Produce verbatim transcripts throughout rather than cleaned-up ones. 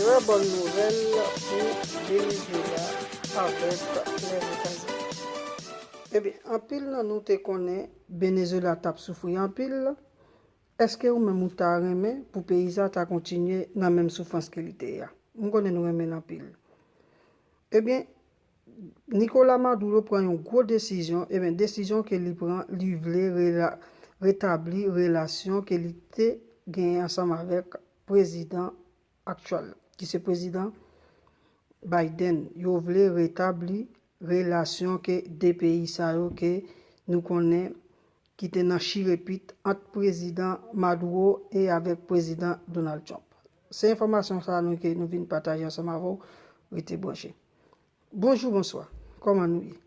Trè bòn nouvèl pou Venezuela avèk Lèzetazini. Ebyen, anpil nan nou te konnen Venezuela t ap soufri anpil. Èske ou menm ou ta renmen pou peyi sa ta kontinye nan menm soufrans ke li te ye a? M konnen nou renmen l anpil. Ebyen, Nicolas Maduro pran yon gwo desizyon. Ebyen, desizyon ke li pran, li vle rela- retabli relasyon ke li te genyen ansanm avèk prezidan aktyèl, ki se prezidan Biden. Yo vle retabli relasyon ke de peyi sa yo ke nou konnen ki te nan chirepit ant prezidan Maduro e avèk prezidan Donald Trump. Se enfòmasyon sa nou ke nou vin pataje ansanm avè w. Rete branche. Bonjou, bonswa. Kòman nou ye?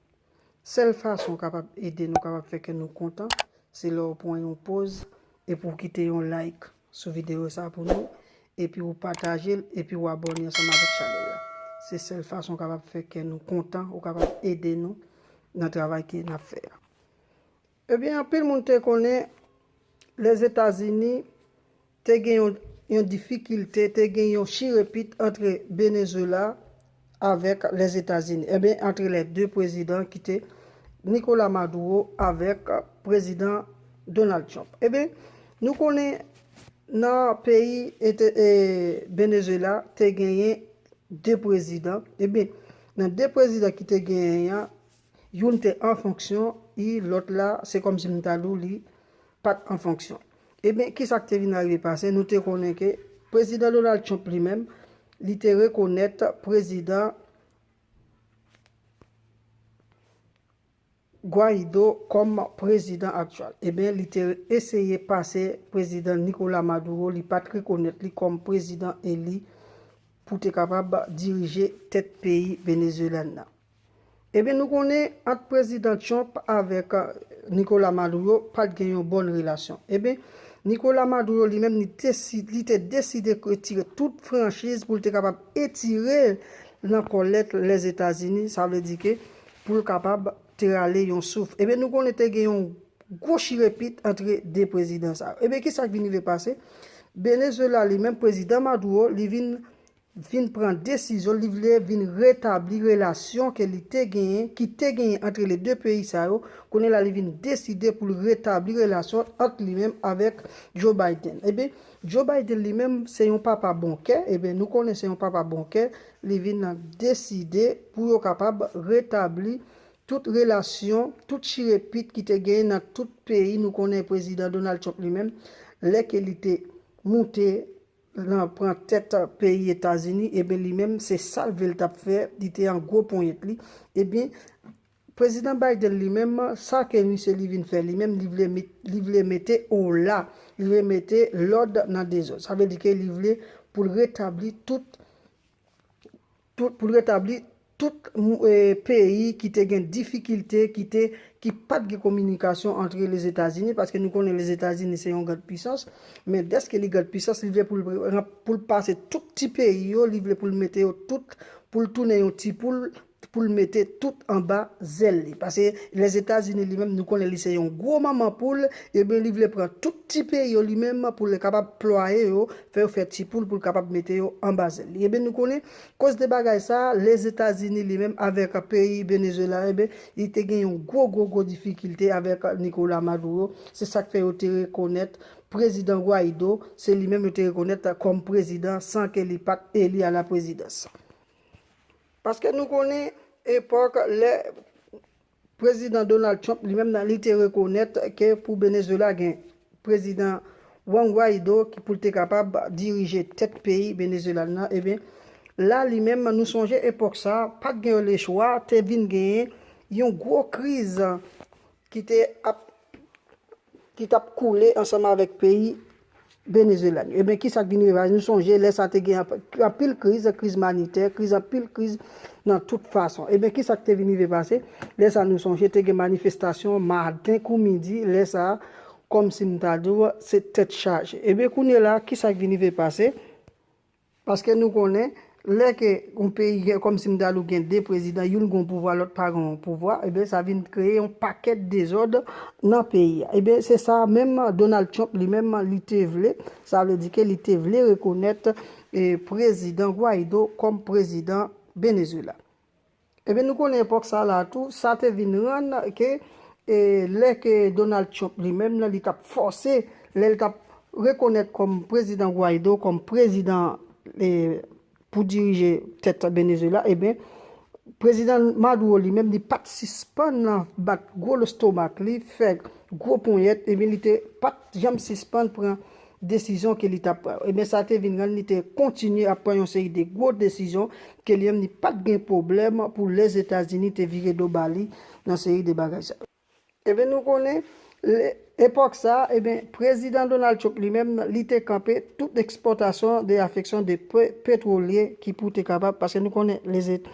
Sèl fason w kapab ede nou, kapab fè kè nou kontan, se lè w pran yon poz epi w kite yon like sou videyo sa pou nou, epi w pataje l, epi w abòne ansanm avèk chanèl la. Se sèl fason w kapab fè kè nou kontan, ou kapab ede nou nan travay ke n ap fè a. Ebyen, anpil moun te konnen Lèzetazini te gen yon, yon difikilte, te gen yon chirepit antre Venezuela avèk Lèzetazini. Ebyen, antre lè de prezidan ki te Nicolas Maduro avèk prezidan Donald Trump. Ebyen, nou konnen nan peyi ete- e, Venezuela te genyen de prezidan. Ebyen, nan de prezidan ki te genyen an, youn te an fonksyon, e lòt la, se kòmsi m ta di w li pa t an fonksyon. Ebyen, kisa k te vin arive pase? Nou te konnen ke prezidan Donald Trump li menm, li te rekonèt prezidan Guaido kòm prezidan aktyèl. Ebyen, li te eseye pase prezidan Nicolas Maduro, li pa t rekonèt li kòm prezidan eli pou te kapab dirije tèt peyi venezuelyen nan. Ebyen, nou konnen ant prezidan Trump avèk, eh, Nicolas Maduro, pa t gen yon bòn relasyon. Ebyen, Nicolas Maduro li menm, li, desi- li te deside retire tout franchiz pou l te kapab etire l nan kòlèt Lèzetazini, sa vle di ke pou l kapab te rale yon souf. Ebyen, nou konnen te gen yon gwo chirepit antre de prezidan sa yo. Ebyen, kisa k vin rive pase? Venezuela li menm, prezidan Maduro, li vin vin pran desizyon, li vle vin retabli relasyon ke li te genyen, ki te genyen antre le de peyi sa yo. Kounye la, li vin deside pou l retabli relasyon ant li menm avèk Joe Biden. Ebyen, Joe Biden li menm, se yon papa bon kè. Ebyen, nou konnen se yon papa bon kè. Li vin deside pou yo kapab retabli tout relasyon, tout chirepit ki te genyen nan tout peyi. Nou konnen prezidan Donald Trump li menm, lè ke li te moute nan pran tèt peyi Etazini, ebyen, li menm, se sa l vle l t ap fè, li te an gwo ponyèt li. Ebyen, prezidan Biden li menm, sa ke misye li vin fè li menm, li vle met- li vle mete ola, li vle mete lòd nan dezòd. Sa vle di ke li vle pou l retabli tout, tout, pou l retabli tout, eh, peyi ki te gen difikilte, ki te, ki pa t gen kominikasyon antre Lèzetazini, paske nou konnen Lèzetazini se yon grand pisans, men dèske li grand pisans, li vle pou l, pou l pase tout ti peyi yo, li vle pou l mete yo tout, pou l tounen yon ti poul, pou l mete tout anba zèl li. Paske Lèzetazini li menm, nou konnen li se yon gwo manman poul, ebyen, li vle pran tout ti peyi yo li menm pou l kapab plwaye yo, fè yo fè ti poul pou l kapab mete yo anba zèl li. Ebyen, nou konnen koz de bagay sa, Lèzetazini li menm avèk peyi Venezuela, ebyen, li te gen yon gwo, gwo, gwo difikilte avèk Nicolas Maduro. Se sa k fè yo te rekonèt prezidan Guaido, se li menm yo te rekonèt kòm prezidan san ke li pa t eli a la prezidans. Paske nou konnen epòk lè prezidan Donald Trump li menm nan li te rekonèt ke pou Venezuela gen prezidan Juan Guaido ki pou l te kapab dirije tèt peyi Venezuela nan, ebyen, la li menm nou sonje epòk sa, pa t gen lechwa, te vin genyen yon gwo kriz ki te ap ki t ap koule ansanm avèk peyi Venezuela. Ebyen, kisa k vin rive? Nou sonje lè sa te gen anp- anpil kriz, kriz imanitè, kriz anpil kriz nan tout fason. Ebyen, kisa k te vin rive pase? Lè sa nou sonje te gen manifestasyon maten kou midi, lè sa, kòmsi m ta di w, se tèt chaje. Ebyen, kounye la, kisa k vin rive pase? Paske nou konnen, Lè ke yon peyi gen, kòmsi m ta di w gen de prezidan, youn gen yon pouvwa, lòt pa gen yon pouvwa, ebyen, sa vin kreye yon pakèt dezòd nan peyi a. Ebyen, se sa menm Donald Trump li menm li te vle, sa vle di ke li te vle rekonèt, e, prezidan Guaido kòm prezidan Venezuela. Ebyen, nou konnen epòk sa la tou, sa te vin rann ke, e, lè ke Donald Trump li menm nan, li t ap fòse, lè l t ap rekonèt kòm prezidan Guaido, kòm prezidan, e, pou dirije tèt Venezuela, ebyen, prezidan Maduro li menm, li pa t sispann bat gwo lestomak li, fè gwo ponyèt, ebyen, li te pa t janm sispann pran desizyon ke li t ap pran. Ebyen, sa te vin rann li te kontinye ap pran yon seri de gwo desizyon ke li menm li pa t gen pwoblèm pou Lèzetazini te vire do ba li nan seri de bagay sa yo. Ebyen, nou konnen, lè, epòk sa, ebyen, prezidan Donald Trump li menm, li te kanpe tout ekspòtasyon de afeksyon de pe-, petwolye ki pou te kapab, paske nou konnen Lezet-,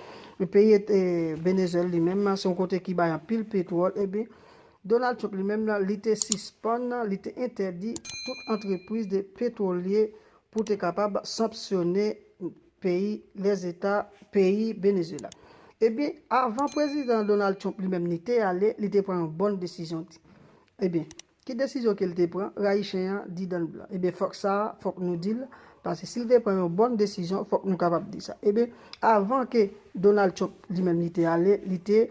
peyi, e, Venezuela li menm, se yon kote ki bay anpil petwòl, ebyen, Donald Trump li menm, li te sispann, li te entèdi tout antrepriz de petwolye pou te kapab sanksyone peyi Lèzeta, peyi Venezuela. Ebyen, avan prezidan Donald Trump li menm li te ale, li te pran yon bòn desizyon. Ebyen, ki desizyon ke l te pran? Rayi chen an di dan l blan. Ebyen, fòk sa, fòk nou di l, paske si l te pran yon bòn desizyon, fòk nou kapab di sa. Ebyen, avan ke Donald Trump li menm li te ale, li te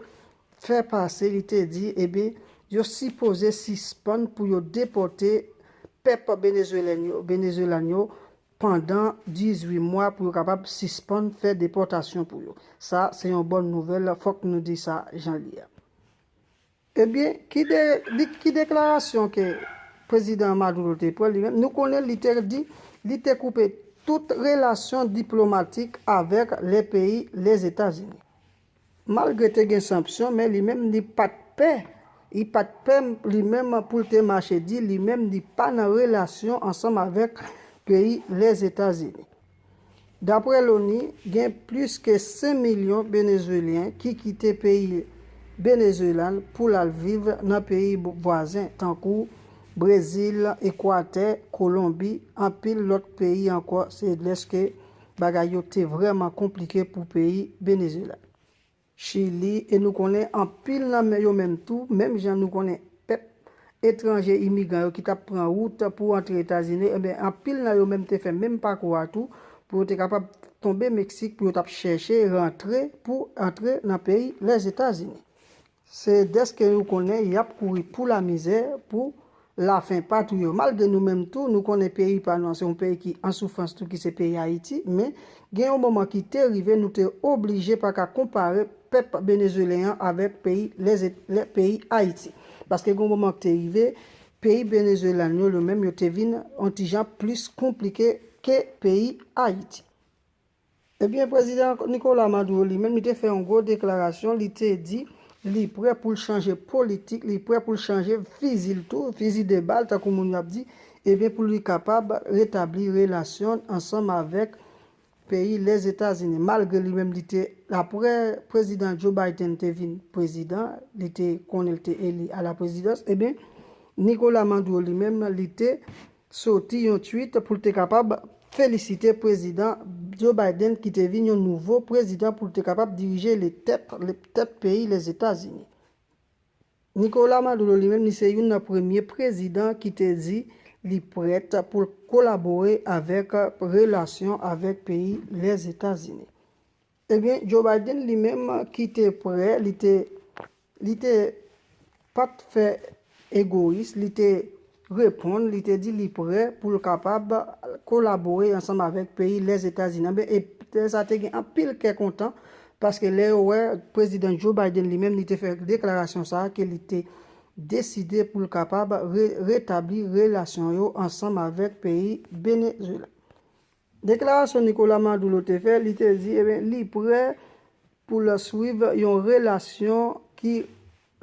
fè pase, li te di, ebyen, yo sipoze sispann pou yo depòte pèp venezuelyen yo, venezuelan yo pandan dizuit mwa pou yo kapab sispann fè depòtasyon pou yo. Sa, se yon bòn nouvèl, fòk nou di sa jan l ye a. Ebyen, ki de-, di-, ki deklarasyon ke prezidan Maduro te pran li menm? Nou konnen li te di, li te koupe tout relasyon diplomatik avèk le peyi Lèzetazini. Malgre te gen sanksyon, men li menm li pa t pè. Li pa t pè li menm pou l te mache di li menm li pa nan relasyon ansanm avèk peyi Lèzetazini. Dapre l'ONU, gen plis ke senk milyon Venezuelyen ki kite peyi Venezuela pou l al viv nan peyi vwazen, tankou Brezil, Ekwatè, Kolonbi, anpil lòt peyi ankò, se lèske bagay yo te vrèman konplike pou peyi Venezuela. Chili, e nou konnen anpil nan men yo menm tou, menm jan nou konnen pèp etranje, imigran yo ki t ap pran wout pou antre Etazini, ebyen, anpil nan yo menm te fè menm pakou a tou, pou yo te kapab tonbe Meksik, pou yo t ap chèche rantre, pou antre nan peyi Lèzetazini. Se dèske nou konnen y ap kouri pou lamizè, pou lafen pa touye yo. Malgre nou menm tou, nou konnen peyi pa nou an, se yon peyi ki an soufrans tou, ki se peyi Ayiti, men gen yon moman ki te rive, nou te oblije pa ka konpare pèp venezuelyen an avèk peyi Lèze-, lè, peyi Ayiti. Paske gen yon moman ki te rive, peyi venezuelyen yo, yo menm, yo te vin yon ti jan plis konplike ke peyi Ayiti. Ebyen, prezidan Nicolas Maduro li menm, li te fè yon gwo deklarasyon, li te di li prè pou l chanje politik, li prè pou l chanje fizi l tou, fizi de bal, tankou moun yo ap di, ebyen, pou li kapab retabli relasyon ansanm avèk peyi Lèzetazini. Malgre li menm, li te, apre prezidan Joe Biden te vin prezidan, li te konnen l te eli a la prezidans, ebyen, Nicolas Maduro li menm, li te soti yon tweet pou l te kapab felisite prezidan Joe Biden ki te vin yon nouvo prezidan pou l te kapab dirije le tèt, le tèt peyi Lèzetazini. Nicolas Maduro li menm, li se youn nan premye prezidan ki te di li prèt pou l kolabore avèk relasyon avèk peyi Lèzetazini. Ebyen, Joe Biden li menm ki te prè, li te, li te pa t fè egoyis, li te reponn, li te di li prè pou l kapab kolabore ansanm avèk peyi Lèzetazini. Ebyen, e sa te gen anpil kè kontan, paske lè yo wè prezidan Joe Biden li menm, li te fè deklarasyon sa a, ke li te deside pou l kapab re-, retabli relasyon yo ansanm avèk peyi Venezuela. Deklarasyon Nicolas Maduro te fè, li te di, ebyen, li prè pou l swiv yon relasyon ki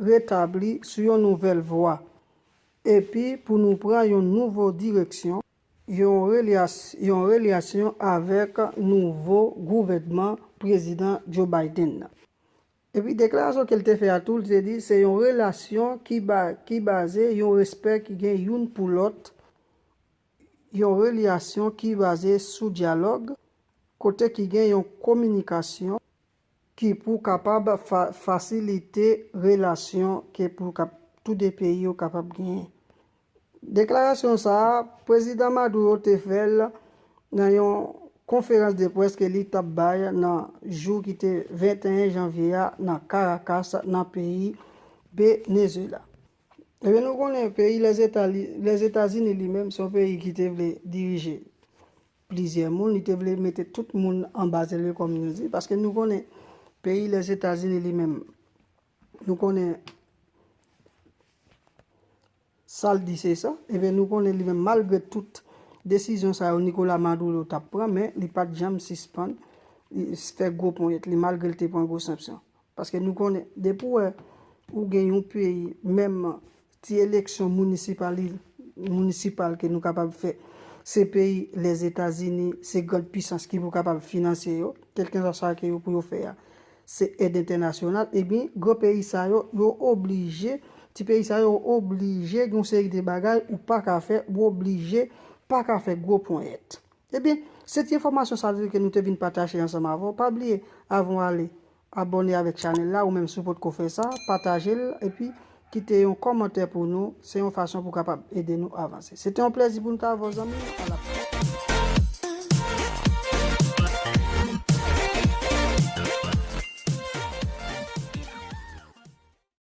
retabli sou yon nouvèl vwa, epi pou nou pran yon nouvo direksyon, yon relyas-, yon relasyon avèk nouvo gouvènman prezidan Joe Biden nan. Epi deklarasyon ke l te fè a tou, li te di, se yon relasyon ki ba-, ki baze yon respè ki gen youn pou lòt, yon relasyon ki baze sou dyalòg, kote ki gen yon kominikasyon ki pou kapab fa- fasilite relasyon ke pou kap, tou de peyi yo kapab genyen. Deklarasyon sa a, Prezidan Maduro te fè l nan yon konferans de près ke li t ap bay nan jou ki te venteyen janvye a nan Caracas, nan peyi Venezuela. Ebyen, nou konnen peyi Lèzetazini li menm, se yon peyi ki te vle dirije plizyè moun, li te vle mete tout moun anba zel li, kòm nou di, paske nou konnen peyi Lèzetazini li menm, nou konnen sa l di se sa. Ebyen, nou konnen li menm, malgre tout desizyon sa yo Nicolas Maduro t ap pran, men li pa t janm sispann fè gwo ponyèt li, malgre l te pran gwo sanksyon. Paske nou konnen, depi w wè ou gen yon peyi, menm ti eleksyon mounisipal, mounisipal ke nou kapab fè, se peyi Lèzetazini, se gran pisans ki pou kapab finanse yo, kèlkeswa sa ke yo pou yo fè a, se èd entènasyonal, ebyen, gran peyi sa yo, yo oblije, ti peyi sa yo oblije gen yon seri de bagay ou pa ka fè, ou oblije pa ka fè gwo ponyèt. Ebyen, se ti enfòmasyon sa ke nou te vin pataje ansanm avè w. Pa bliye, avan w ale, abòne avèk chanèl la, ou menm si w potko fè sa, pataje l, epi kite yon kòmantè pou nou. Se yon fason pou kapab ede nou avanse. Se te yon plèzi pou nou t avè w, zanmi m. A la pwòchèn.